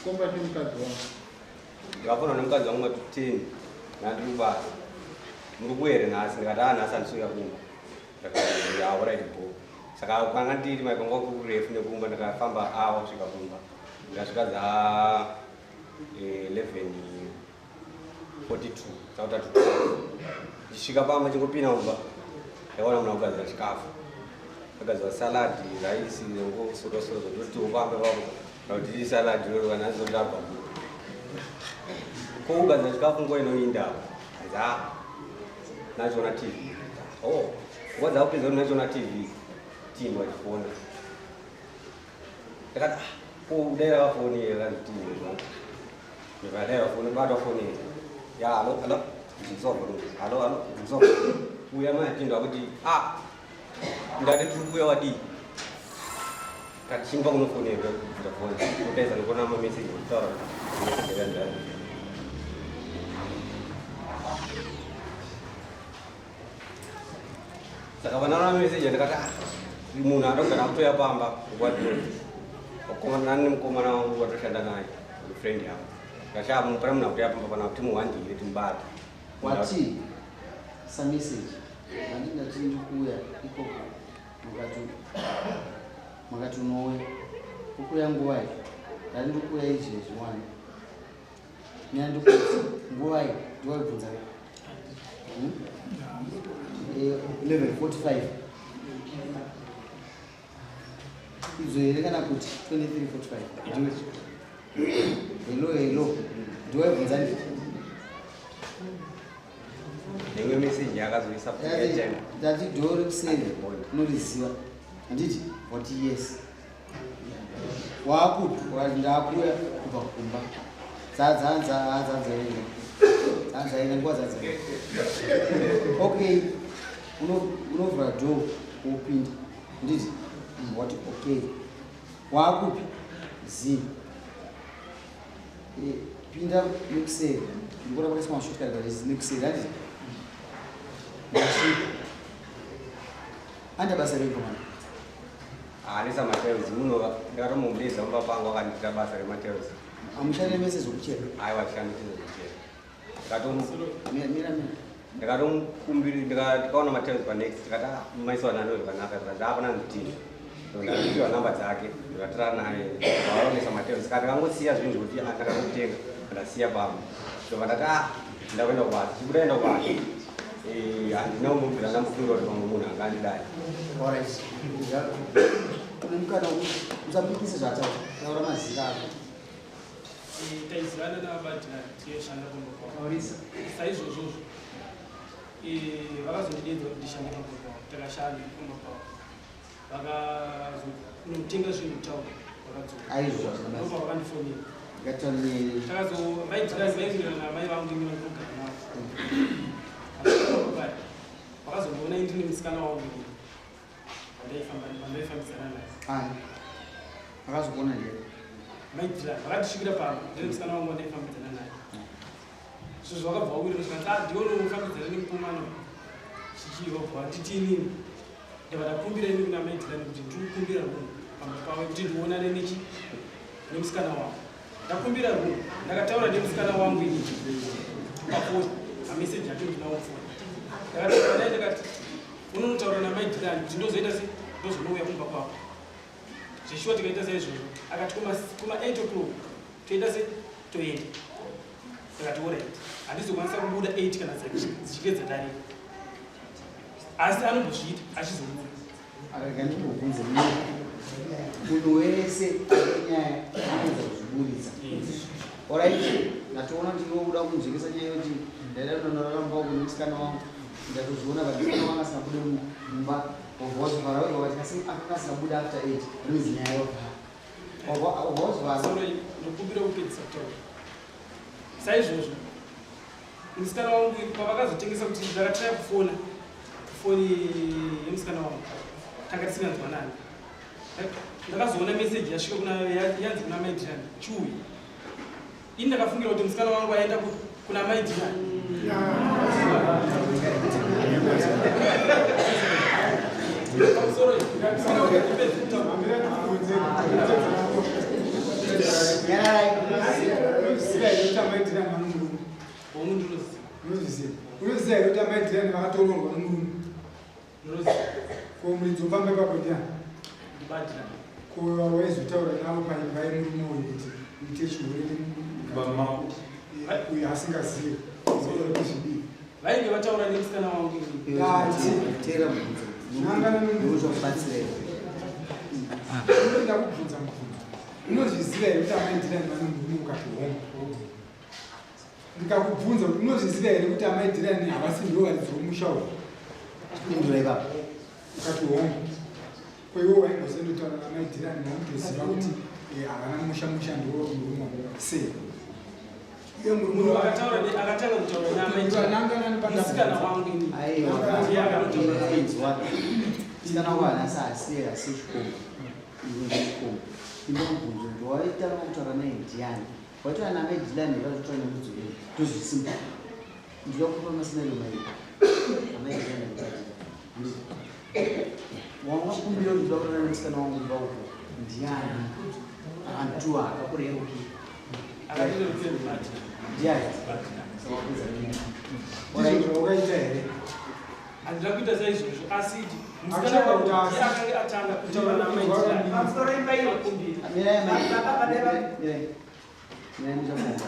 Chikomba chemukadzi wangu. Ndakafona nemukadzi wangu mati 10 ndandiri kubasa. Muri kuuya here nhasi? Ndikati ah nhasi handisi kuuya kumba. Ndakati ya alright bho. Saka kwanga ndiri mai kwanga kuri kurefu nekumba ndakafamba awa kusvika kumba. Ndikasvika dza 11:42 dzakutatu ndichisvika pamba chingopinda mumba ndakaona munhu akugadzira chikafu agadzira salad raisi ngosotosoro zvototi upambe papo kuti salad roro kana azodabva ko kugadzira chikafu nguva inoinda azi a nachiona tv oh nguva dzakupedza kuti nachiona tv tindwa chifona ndakati ah ko kudaira foni yakanditi ndikadaira foni bata foni ya alo alo ndizobva alo alo ndizobva uya mai tindwa kuti ah ndati tiri kuuya wadii kachimba kunofonera kubvira foni kutaisa nekuona mameseji kutaura meseji yakandani Saka vana message ndakati ah, munhu anogara kutoya pamba nguva dzose. Vakomana nemukomana wangu vatoshanda naye friend yavo. Ndakati ah, mupana munhu akutoya pamba pana kuti timuhwandire timubate. Wati sa message ndandi ndati ndikuuya ikoko mukati mukati unouya ukuuya nguvai ndati ndikuuya izvezvi wani Nyaya ndikuudza nguvai ndiwaibvunza hmm? 11:45 eh, idzo here kana kuti 23:45 ndiwe hello hello ndiwaibvunza ndi Imwe message yakazoisa airtime. Ndati dhori kuseri unoriziva handiti wati yes Wakupi? Wakati ndakuya kubva kumba. Dzanzaenda. Dzanzaenda nguva dzadzaenda. Okay. Unovhura door wopinda. Nditi wati okay. Wakupi? Z. Eh, pinda nekuseri. Ndikuona pakaiswa mashortcut but nekuseri handiti? Ndasvika. Anda basa rei komana? Anisa matiles muno ndakatomubudisa mumba pangu akandiita basa rematiles. Amushande mese zvekuchera? Aiwa tishande tese zvekuchera. Ndakatomu Mira mira. Ndakatomukumbira ndikaona matiles pa next tikati ah maiswa nani zvakanaka zvikanzi hapana nditini. Ndakapiwa namba dzake ndikatora naye vaonesa matiles saka ndakangosiya zvinhu zvekuti ah ndakakutenga ndasiya pamba. Ndobva ndati ah ndakuenda kubasa chikuda enda kubasa. Eh, handina kumbobvira ndambofunga kuti pamwe munhu anga andidai. Alright. Une mukana wekuti usapikise zvaataura. Taura mazita ako. Eh, taizivana navabadira tiyoshanda kumba kwavo. Taurisa. Saizvozvozvo eh, vakazondideedza kuti ndishande pamba kwavo. Takashanda kumba kwavo. Vakazonotenga zvinhu kutaura vakadzoka. Aizvo hazvina basa. Ndopa vakandifonera. Ngataure nyaya. Takazo maidira vaiwirirana namai vangu ini vandinogara navo. Vakazondiona ini ndine musikana wangu wandaifamba wandaifambidzana naye. Ani? Akazokuona ndiye. Maidira vakandisvikira pano ndine musikana wangu wandaifambidzana naye. Izvozvo vakabva vawirirana zvikanzi ah ndiwe unofambidzana nemukomana uyu. Chichii vabva vanditi inini ndabva ndakumbira ini kuna mai Dhilani kuti ndiri kukumbira room pamba pavo kuti ndionane nechi nemusikana wangu. Ndakumbira room ndakataura nemusikana wangu ini pafoni mameseji acho ndinawo mufoni. Ndakataura naye ndakati unonotaura namai Dhilani kuti ndozoita sei ndozonouya kumba kwako. Zveshuwa tikaita saizvozvo akati kuma kuma 8 o'clock toita sei toenda. Ndakati alright handizokwanisa kubuda 8 kana dzichinge dzadarika. Asi anombozviita achizobuda. Arega ndikubvunze munhu wese ane nyaya anoedza kuzviburitsa. Alright, ndatoona kuti iwe uda kunzvengesa nyaya yekuti ndaida kunonorara mumba uku nemusikana wangu ndatozviona but musikana wangu asina kubuda mumba wobva wazovhara wega wati asi akanga asingabuda after 8 rinonzi nyaya yovhara. Wobva wazovhara. Sorry, ndokumbira kupedzisa kutaura. Saizvozvo musikana wangu pavakazotengesa kuti ndakatraya kufona foni yemusikana wangu tanga tisinganzwanani ndakazoona meseji yasvika kuna yanzi kuna mai Dhirani chiuya ini ndakafungira kuti musikana wangu aenda kuna mai Dhirani pamusoro Nyararai. Unozviziva? Unoziva here kuti amai Dhirani vakatoroorwa nomurume? Ndinoziva. Ko muridzi wepamba ipapo ndiani? NdibaDhirani. Ko waizotaura navo paimba yemurume uyu kuti uite chihure Mumba uyu asingazivi uzoda kuti zvidii? Vainge vataura nemusikana wangu ini. Ndati. Teera mubvunzo. Nangana nomubvunzo. Unozokubatsira. Unoda kubvunza mubvunzo. Unozviziva here kuti amai Dhirani vane murume ukati hongu? Ndikakubvunza kuti unozviziva here kuti amai Dhirani havasi ndivo varidzi vomusha uyu? Pindura ipapo. Ukati hongu. Ko iwe waimbosendotaura namai Dhirani wamutoziva kuti havana musha, musha ndiwo murume wavo sei? Iye murume Munhu akataura akatanga kutaura naamai Pindura nangana nepandabvunza. Musikana wangu ini. Aiwa. Ndiye akanotaura naamai. Inzwa. Musikana wako hanasi asi asi chikomba. Iwe ndiwe chikomba. Pinda mubvunzo kuti waitanga kutaura naye ndiani? Waitaura naamai Dhirani here waitotaura nemudzi wenyu? Ndozvisimba. Ndinoda kupa mascenario mairi. Amai Dhirani naBaba Dhirani. Wanga kumbira kuti ndoda kutaura nemusikana wangu kumba uko. Ndiani? Akanditua akakurerukira. Akatirerukira ndiBaDhirani. Ndiani? BaDhirani. Saka wapedza nenyaya. Ndizvo zvawakaita here? Handina kuita saizvozvo asi musikana Achaka wangu kuti asi. ndiye akanga atanga kutaura naamai Dhirani. Pamusoro imba iyo. Akumbira. Mirai mai. Baba, baba, baba. Mirai. Mirai muchafunga.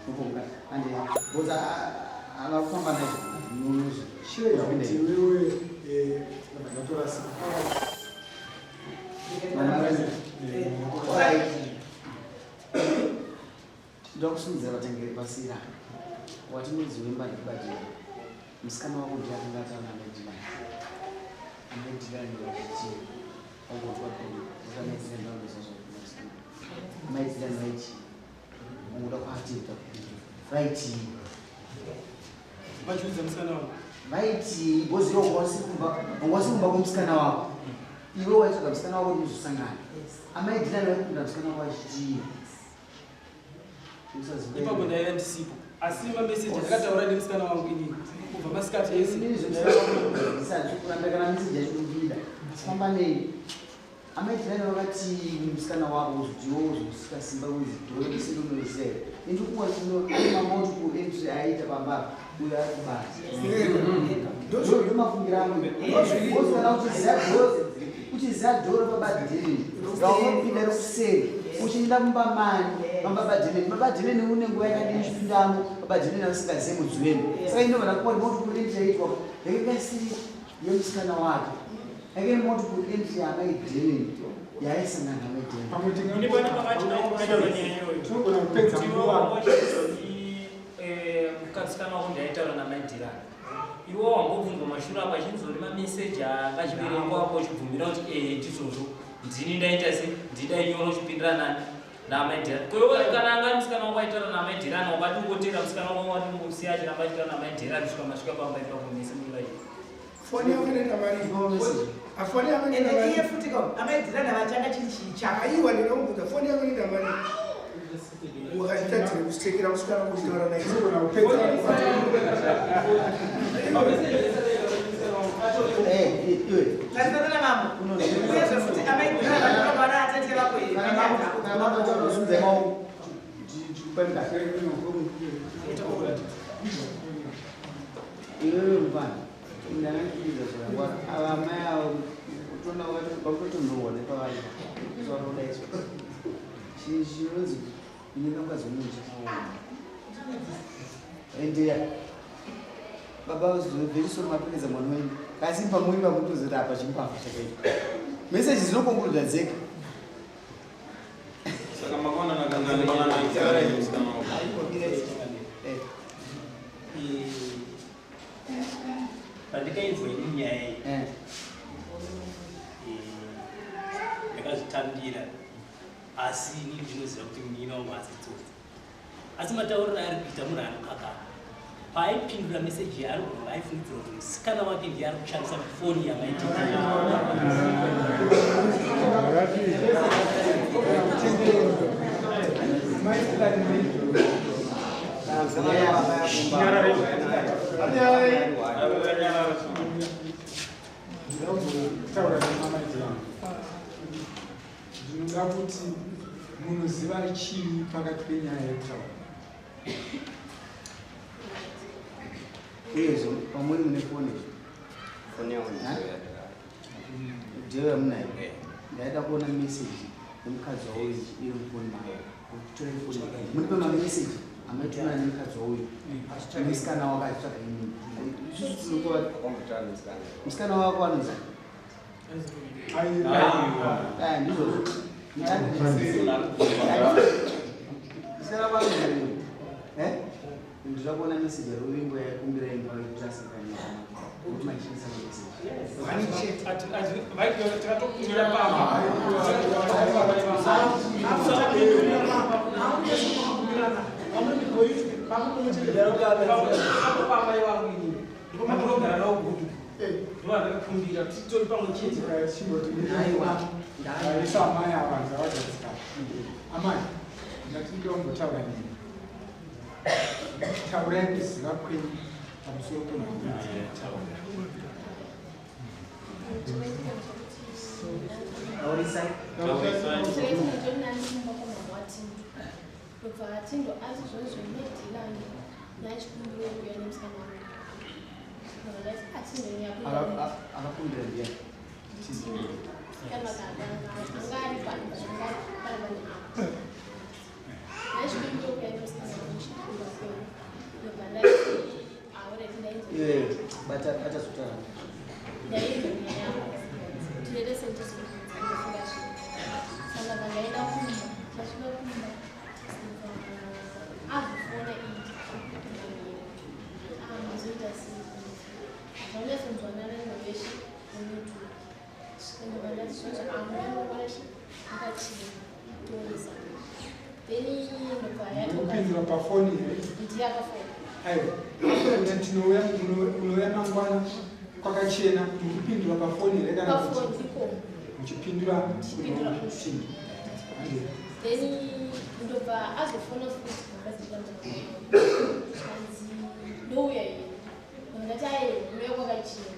Mufunga. Ande boza akufamba naye. Munuzi. Chirega kuti iwewe ndabva ndatorasika. Mwana wese. Alright. Ndoda kusunzira vatengeri pasira. Wati muridzi wemba ndiBaDhirani. Musikana wako ndiye akanga ataura naamai Dhirani. Amai Dhirani vachiti wagotwa peni. Kuti amai Dhirani vanoziva zvakuita musikana. Amai Dhirani vaiti ungoda kuatenda vaiti Vachiudza musikana wangu. Vaiti boziva wanga wasi kumba kwemusikana wako. Iwe waitsvaga musikana wako kuti muzosangana. Amai Dhirani vaikunda musikana wako vachiti usaziva. Ipapo ndaiva ndisipo. Asi mameseji akataura nemusikana wangu inini kubva masikati ese. Inini zvinhu kana meseji yacho kubuda famba nei. Amai Dhirani vakati musikana wako uzoti uzosika simba wezidhore kusindonoziva here? Indikuwa chino ane mamultiple entry aiita pamba uyo ari kubata. Ndomafungira angu. Bozi kana uchiziva dhoro, uchiziva dhoro paBaDhirani raunopinda rekuseri uchienda mumba mani mabaBaDhirani. BaBaDhirani une nguva yakadini uchipindamo baBaDhirani vasingazivi mudzi wenu. Saka indobva ndakuwa kuti multiple entry yaitwa yakanga isiri yemusikana wake. Yake multiple entry yaamai Dhirani yaisangana naamai Dhirani. Pamwe Ndibona pakati naikuita nyaya iyoyo. tinogona kupedza nguva. Mukasikana wako ndiaitaura namai Dhirani. Iwe wangobvunzwa mashure apo achinzori mameseji anga achiverengwa apo uchibvumira kuti ehe ndizvozvo ndini ndaita se ndidainyora uchipindira nani naamai Dhirani. Koiwe kana anga musikana wako aitaura namai Dhirani wakati ungotera musikana wako wati ungosiya achiramba achitaura namai Dhirani kusvika masvika pamba ipapo mese muri vairi. Foni yako inoita mari. Afoni yako inoita Ende mari. iye futi ka amai Dhirani vachanga chiri chicha. Aiwa, ndinokubvunza, foni yako inoita mari. Wakachitadzire kusitekera musikana kuchitaura naye. Tinogona kupedza nguva. Mameseji ese ataitaura nemusikana wangu atori Eh, iwe. Tarisana namambo. Uyezve futi amai Dhirani vanokamwana atete vako here Kana panyaya mama- dzako. kana mama taura usunze maoko. Ndikupe mukaka. Iwewe mufana, ndakandikuudza zvakangwara. Ava amai avo utoona vakutotonhorwa nepavari. Zvavanodaiswa. Chinonzi kunyenga mukadzi wemunhu chakaoma. Ende baba very soon mapedza mwana wenyu. Kasi pamweni pakutozoti apa chimbavha chakaitwa. Meseji dzinokonkurudza dzega. Saka makaona nakangani musikana wako? Eh. Pandikainzwa ini nyaya iyi, Eh. ndakazvitambira, asi ini ndinoziva kuti munin'ina wangu asitsotsi, asi matauriro ari kuita munhu anokakama. Paaipindura meseji yaari kunhu aifungidzira kuti musikana wake ndiye ari kushandisa foni yamaitira. Mai Dhirani maizvozvo. Ndinoda kutaura nemamai Dhirani. Ndinoda kuti munoziva chii pakati penyaya yekutaura. Uyezve pamuri mune foni. Foni yangu ndiyo yamunayo. Ndaida kuona message yemukadzi wauyu iri mufoni mako. Kutore foni. Munipe mameseji amaitumira nemukadzi wauyu. Musikana wako achitsvaga inini. Isusu tinokuva musikana wako anonzi Aiwa. Ndizvozvo. Musikana wako anonzi eh? Ndinoda kuona message yaRuvimbo yaikumbira imba yekuti asangane kuti machinisa mameseji. Takatokumbira pamba. Pamba ivangu inini. Ndipo pandinogara nawo gudu. Ndipo ndakakumbira titori pamwe chete. Aiwa. Isa amai ava zvavagadzikana. Amai, ndati ndombotaura nemi. Taurai kuziva kwenyu pamusoro penhau. Taurisai. Ndobva atindo ati zvonizvo nedhilani nachikumbiro kuya nemusikana wangu. Ndobva ndati atindo nyakuya Akakumbira ndiani? kana anga ari pano anga ari pano apa. Nachikumbiro kuya nemusikana wangu chikumbiro kwenyu. Ndobva ndati aureti ndainzwa. Iwe bata bata zvotaura. Ndainzwa nyaya yangu. Tinoita sendizvinofunga zvinhu. Saka pandaenda kumba, ndasvika kumba azofona iyi mazoita sei zvaunyatsonzwanana neveshe munetwork ndobva ndati zvonzi amuyangokwana chi akachii toisa then ndobva Mukupindura pafoni here? Ndiye akafona. Aiwa. Kuti tinouya unouya mangwana kwakachena, mukupindura pafoni here kana kuti Pafoni iko. muchipindura Muchipindura. kuno? Then ndobva azofona futi kanzi ndouya here. Ndati aye unouya kwakachena.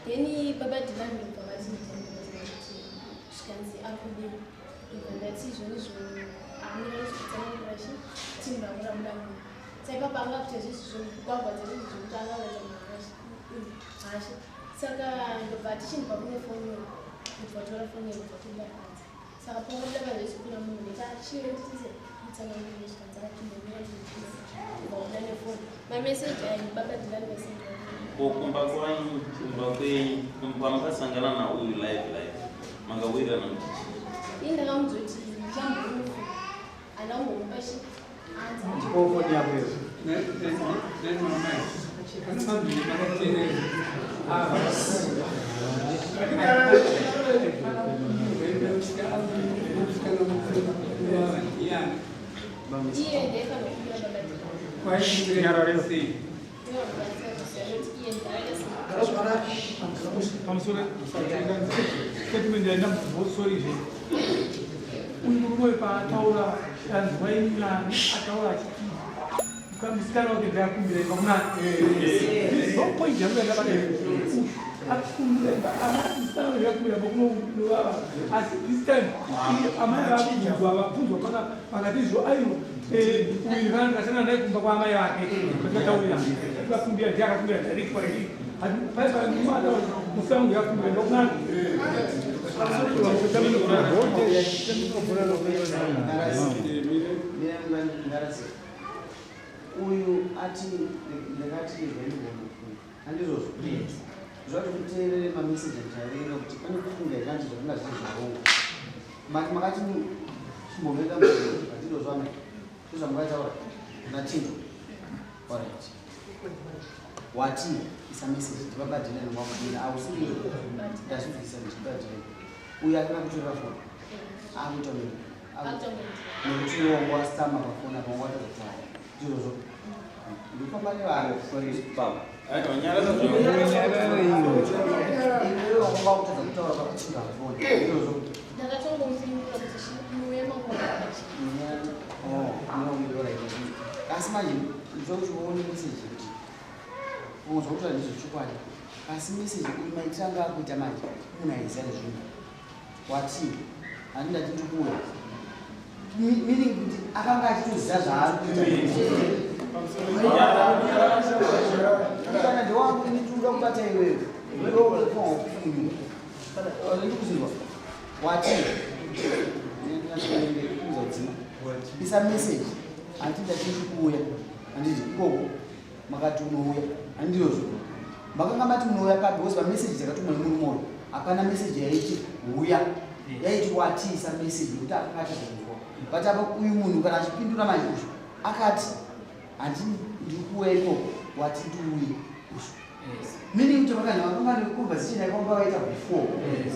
Then baba Dylan ndobva vati zvikanzi akudiwa. Ndobva ndati izvonizvo amira kutsanangura chi timu rangu ramuda munhu. Saka ipapo anga kuita zvisi zvekugwagwadza zvisi zvekuti anga kuita munhu hasha. Saka ndobva tichinibva kune foni ndobva tora foni ndobva tobuda panze. Saka pangobuda panze zvisi kuna munhu ndati achiwe nditize mutsanangurire zvikanzi atimbomira nditize. Ndobva kubuda nefoni. Mameseji aya baba Dylan meseji. Ko kumba kwanyu, kumba kwenyu, pamakasangana nauyu live live, mangawirirana kuti chii? Ini ndakamuzoti ndichambomufa. Handambomupa chi answer. Ndipo foni yako iyo. Iye ndaifanira kukumbira baba Dylan. Pamusoro statement yainambosorizve uyu murume uyu paataura anzwa inani ataura achiti musikana wake ndiakumbira imba kuna no point yamukaenda pakati akumbira imba musikana wake ndiakumbira imba kunovava asi this time amai vakubvunzwa vabvunzwa pakati izvo aiwa uyu kana ndikasangana naye kumba kwaamai vake patataurira vakumbira ndiye akakumbira direct kwairi musikana wangu yakumbira imba kunani. Ngarasi. Uyu ati ndakati ndaimbona. Handizvozvo. Zvati muteerere mameseji andichaverenga kuti pane kufunga here kanti zvakanga zviri zvarongo. Mati makati chimbomeka handizvozvo amai. Ndozvamukataura naTindo. Alright. Wati isa message ndibaba Dylan wakudira ausiri ndazvibvisa ndibaba Dylan. Uyu akana kutorera foni. Akuita mimi. Nekuti iwe wanga wasitama pafoni apa wanga watozotaura. Ndizvozvo. Ndikufamba nevanhu. Sorry, baba. Aiwa, nyarara zvako. Iwewe wanga wakutadza kutaura pakuchinga foni. Ndizvozvo. Ndakatongomupindura kuti muuye mangwana kwakachena. Oh, asi manje ndoda kuti uone message kuti unzwa kuti handizvo chokwadi asi message uyu maitiro anga akuita manje munhu aiziva nezvinhu wati handindati ndikuuya meaning kuti akanga achitoziva zvaari kuita. Ndikuda kubata iwewe. Iwewe unofanwa kufunyuka. Ndikuzinzwa. Wati. Ndikuzodzima. Isa message. Handiti ndachiri kuuya. Handiti ikoko makati unouya. Handiyozvo. Makanga mati munouya papi because pameseji dzakatumwa nemurume uyu hapana meseji yaiti huya. Yaiti wati isa meseji yekuti akanga achazonzwa. But apa uyu munhu kana achipindura manje uyu akati handi ndiri kuuya ikoko wati ndiuye meaning kuti vakanya vakanga neconversation yakwanga vaita before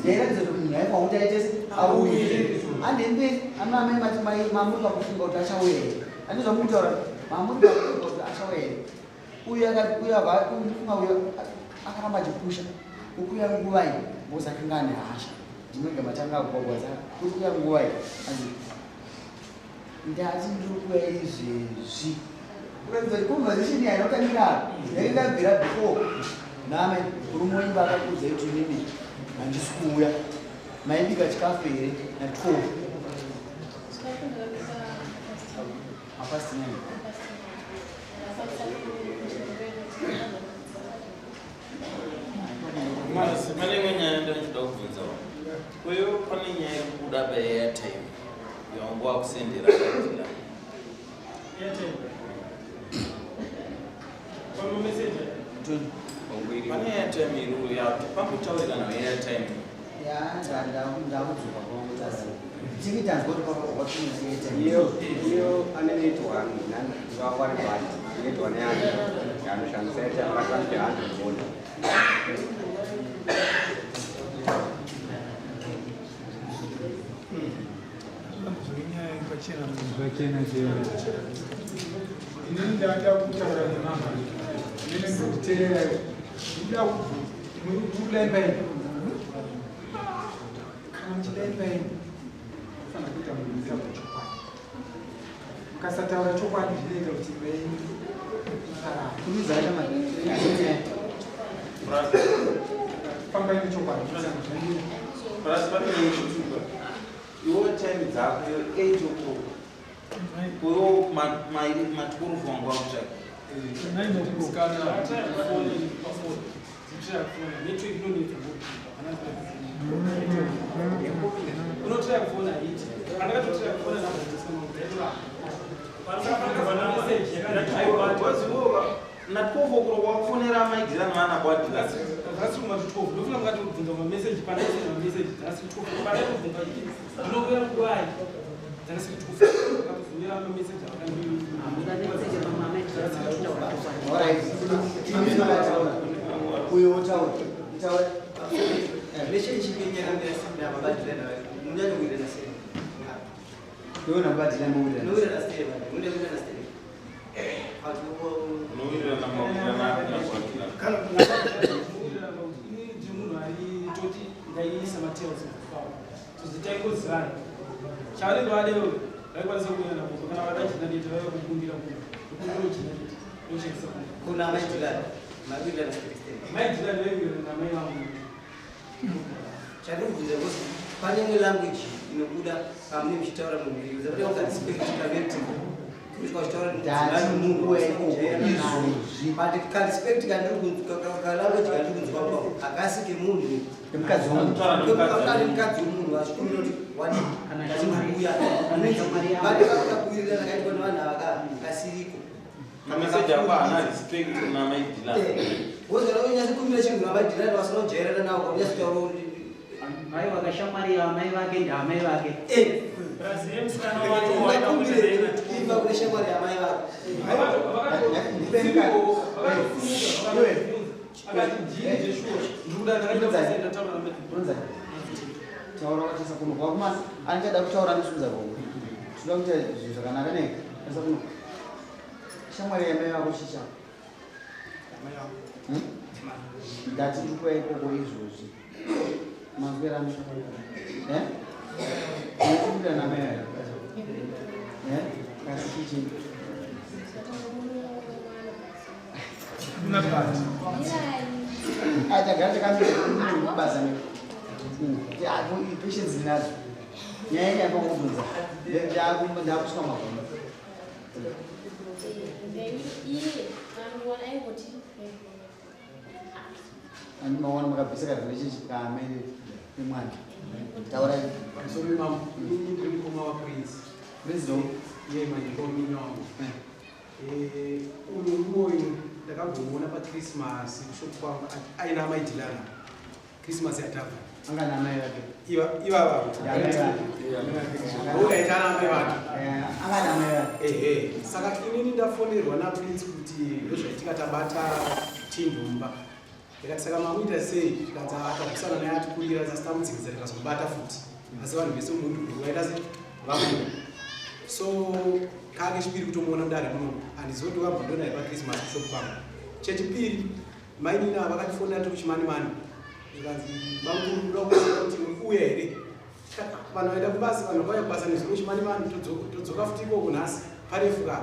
yairatidza kuti munhu aifanwa kuti aite se auye andemberi ana amai mati mai mamuri pakufunga kuti achauya here andi zvamukutaura mamuri pakufunga kuti achauya here uyu akati uyu ava uyu ndifunga uyu akaramba achipusha ukuya nguva iyi because akanga ane hasha ndimega matanga kugwagwadza kuti kuya nguva iyi anzi Ndati ndiri kuuya izvezvi. Kuratidza kuti conversation yaina kutangira apa yainge yabvira before name murume wenyu vakakuudzai kuti inini handisi kuuya maibika chikafu here na 12 Chikafu ndakabika past hapast 9 past 9. Pane imwe nyaya ndinochida kubvunzawo. Uyo pane nyaya iri kubuda pa airtime yawanga wakusendera Angela. Airtime. Pamwe message. Pane airtime iri uya pambotaurirana airtime. Ya, ndakudzoka kwangu tasi. Tiki tanzwa kuti wakatumira airtime. Iyo iyo ane net one ndakawari bati net one yake yanoshandisa airtime akati 100 bond. Inini ndada kutaura nemama inini ndikuteerera ndikuda kuda imba yenyu kana muchida imba yenyu mufanira kuita munhu mutaura chokwadi mukasataura chokwadi zvinoita kuti imba yenyu iparare fambai nechokwadi Iwo time dzako iyo 8 o'clock. Uyo ma12 wangu wakutsvaka. Na 12 o'clock wakufonera amaigira nevana kwadira. Alright. Uyo wotaura. Taura. Relationship yenyu yakamira sei nababa Dylan? Munyanyowirirana sei? Iwe nababa Dylan mowirirana. Munowirirana sei baba? Munowirirana sei? Unowirirana mawirirana api nakwadira. Kana ini munhu ari toti ndaiisa matales kufawo tozitaingozivana chavanenge vadewo vaikwanisa kuuya nako kana vada generator vaiva kukumbira kuno kukumbira generator ndoshandisa kuno Kuna mai Dylan. Mawirirana sei? Mai Dylan vaiwirirana namai vangu. Chandikubvunza kuti pane imwe language inobuda pamunenge muchitaura mumhiri kuti ukarespect kameti kusvika uchitaura Izvozvi. but karespect kalanguage kandiri kunzwa papo hakasi kemunhu Kemukadzi wemunhu. kari mukadzi wemunhu achikumbira kuti wati ndachikuuya but kakuwirirana kaitwa nevanhu ava kasiriko Mameseji ako haana respect kuna mai Dylan. wozana unyatsokumbira chinhu namai Dylan vasina kujairana nawo kaunyatsotaura kuti Mai vakashamwari amai vake ndaamai vake. Imba kune shamwari yamai vako. Taura wachisa kuno kwakuma andichada kutaura nesudza rwongo. Tinoda kuita zvinhu zvakanaka nei? Tarisa kuno. Shamwari yamai vako chicha. Ndati ndiri kuuya ikoko izvozvi. Manzwira ano. Eh? Unokumbira namai vako. Eh? Kasi chichi. Tagara takamira kubasa ne. Patience ndinadzo. Nyaya yenyu yakangobvunza. Ndakusvika magumo. Iye andiona aingoti Ani maona makabvisa ka relationship kaamai nemwana. Taurai. Pamusoro imam, inini ndiri mukoma waPrince. Prince ndo? Iye manje ndomunin'ina wangu. Eh, uyu murume uyu ndakambomuona paChristmas kushop kwangu aina amai Dilana. Christmas yatabva. Anga naamai vake. Ivava. Ukaita ana amai vake. Anga naamai vake. Ehe, saka inini ndafonerwa naPrince kuti ndozvaitika tabata Tindo mumba. Ndikati saka mamuita sei? Zvikanzi atabvisana naye atikurira asi tamudzikidza tikazomubata futi. Asi vanhu vese mudhudhu vaita sei? Vamuda. So kake chipiri kutomuona mudare muno handizivi kuti wakabva ndonaye paChristmas kushop kwangu. Chechipiri mainini ava vakatifonera tiri kuchimanimani zvikanzi bamukuru ndoda kuziva kuti muri kuuya here vanhu vaenda kubasa vanhu vakauya kubasa nezuro chimanimani todzoka futi ikoko nhasi parefu ka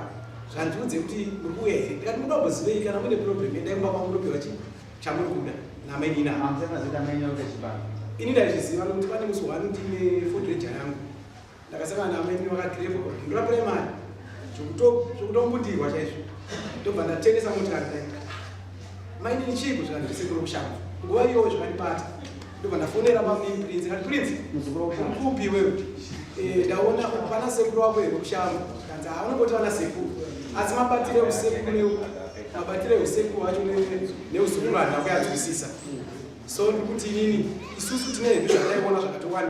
zvandiudze kuti muri kuuya here ndikati muda kumbozivei kana mune problem endai kumba kwangu munopiwa chi chamuri kuda namainini ava ini ndaizviziva nokuti pane musi one ndine Ford Ranger yangu ndakasangana namainini vakagirepo ndora primary zvokutombudirwa chaizvo ndobva ndatengesa motikari dai mainini chiiko zvikanzi ndisekuru kushango nguva iyoyo zvakandibata ndobva ndafonera pamunini Prince kati Prince kupi iwewe ndaona pana sekuru wako here kushango kanzi haunongoti vana sekuru asi mabatire eusekuru mabatire eusekuru wacho neuzukuru handina kuyanzwisisa so ndikuti inini isusu tine hedu zvataiona zvakatowanda.